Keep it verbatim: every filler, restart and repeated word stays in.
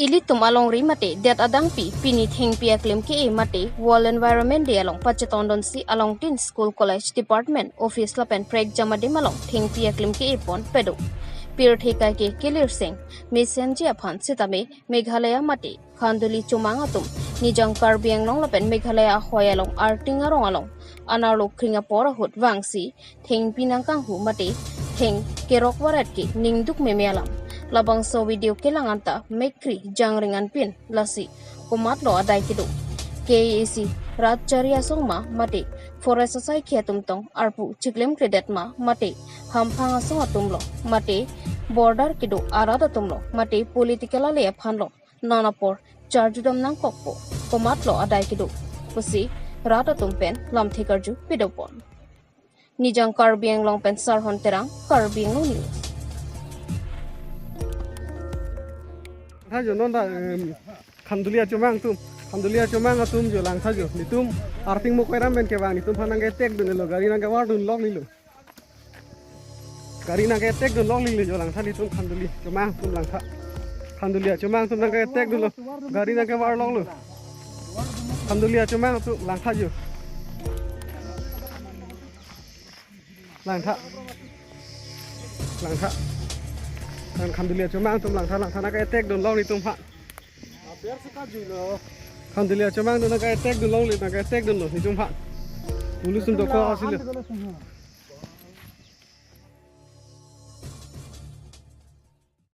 Ilitum alongri mate det adangpi pini thengpi aklim ke-e mate World Environment Day along pachetongdunsi along tin school college department office lapen prekjam adim along thengpi aklim ke-e pon pado. Pirthe kaike kelirseng mesenji aphan sitame Meghalaya mate Khanduli Chomang atum Nijang Karbi Anglong lapen Meghalaya ahoi along arting arong along anerlo kring apor ahut vangsi thengpi nangkanghu mate theng kerok varet ke ningduk meme alam. Labangso video kelang anta mekri jangring anpin lasi komatlo adai kedo. K A A C rat chari asong ma mate forest asai ke atum tong arpu chiklemkledet ma mate hamphang asong atumlo mate border kedo arat atumlo mate political ale aphanlo non apor charjudam nangkokpo, komatlo adai kedo pusi rat atum pen lamthe karju pidopon. Nijang Karbi Anglong pen Sarhon Terang, Karbi Anglong News. Langtha jo non ta, em, Khanduli Chomang atum, Khanduli Chomang atum jo langtha jo. Nitum arting mo koiram pen kevang nitum aphan nangketekdunlo, gari nangkevar dunlok nilo. Gari nangketekdunlok nilo jo langtha nitum Khanduli Chomang atum langtha. Khanduli Chomang atum nangketekdunlo, gari nangkevarloklo. Khanduli Chomang atum langtha jo. Langtha. Langtha. Kan Khanduli Chomang atum langtha, langtha nangketekdunlok nitum aphan. Khanduli Chomang atum nangketekdunlok, nangketekdunlo nitum aphan. Police atum dokok asilo.